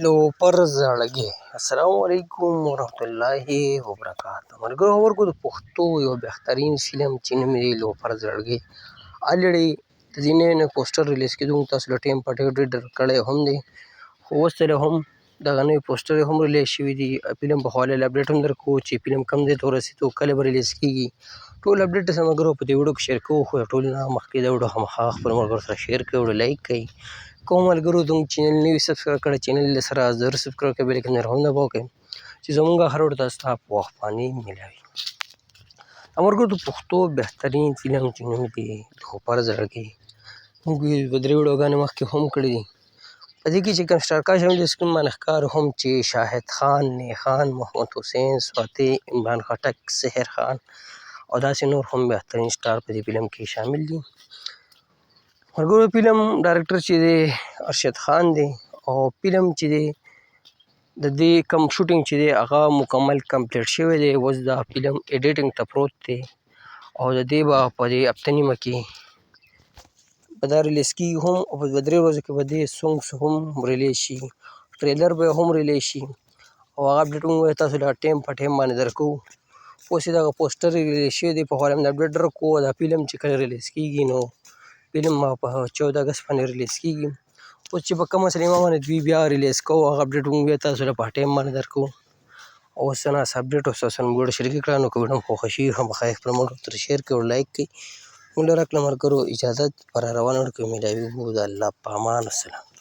لوپر زړګی. السلام علیکم ورحمت الله وبرکاته. ملګرو ورکو د پښتو یو بهترین فلم چې نوم یې لوپر زړګی الریډي د دې نوی نوی پوسټر ریلیز کېدو، موږ تاسو له ټایم په ټایم اپډیټ درکړی هم دی، خو اوس له هم دغه نوی پوسټر هم ریلیز شوي دي. فلم په حواله اپډیټ هم درکوو چې فلم کوم ځای ته ورسېدو، کله به ریلیز کېږي، ټول اپډیټ سره ملګرو په دې ویډیو کې شیر کوو. خو ټول نه مخکې دا ویډیو خامخا خپلو ملګرو سره شیر کړئ او لایک کړئ. کوم ملګرو زموږ چینل نه وي سبسکرایب کړی، چینل له سره ضرور سبسکرایب کړئ، بیل آیکن هم دباو کړئ چې زموږ هر ویډیو تاسو ته په وخت باندې میلاوي. ملګرو د پښتو بهترین فلم چې نوم دی لوپر زړګی، موږ یې په درې ویډیوګانې مخکې هم کړي دي. په دې کې چې کوم سټار کاسټ هم د سکرین باندې ښکار هم چې شاهد خان، نیخان، محمد حسین سواتي، عمران خټک، سحر خان او داسې نور هم بهترین سټار په دې فلم کې شامل دي. ملګرو فلم ډایرکټر چې دی ارشد خان دی، او فلم چې دی د دې کوم شوټینګ چې دی هغه مکمل کمپلیټ شوی دی. اوس دا فلم ایډیټینګ ته پروت دی او د دې به په دې هفته نیمه کې به دا ریلیز کېږي هم، او په دوه درې ورځو کې به دې سونګس هم ریلیز شي، ټریلر به هم ریلیز شي او هغه اپډیټ موږ تاسو له ټایم په ټایم باندې درکوو. اوس یې دغه پوسټر ریلیز شوی دی، په حواله هم د اپډیټ درکوو. دا فلم چې کله ریلیز کېږي نو فلم به په 14 اګست باندې ریلیز کېږي. اوس چې په کومه سینما باندې دوی بیا ریلیز کوو، هغه اپډیټ موږ بیا تاسو له په ټایم باندې درکوو. او اوس څه ناڅه اپډیټ اوس تاسو سره موږ شریکې کړه. نو که ویډیو مو خوښه شي خامخا یې خپلو ملګرو سره شیر کړئ او لایک کړئ. موږ له راکړه ملګرو اجازت پر روانه ویډیو کې ملاویږو. د الله په امان، والسلام.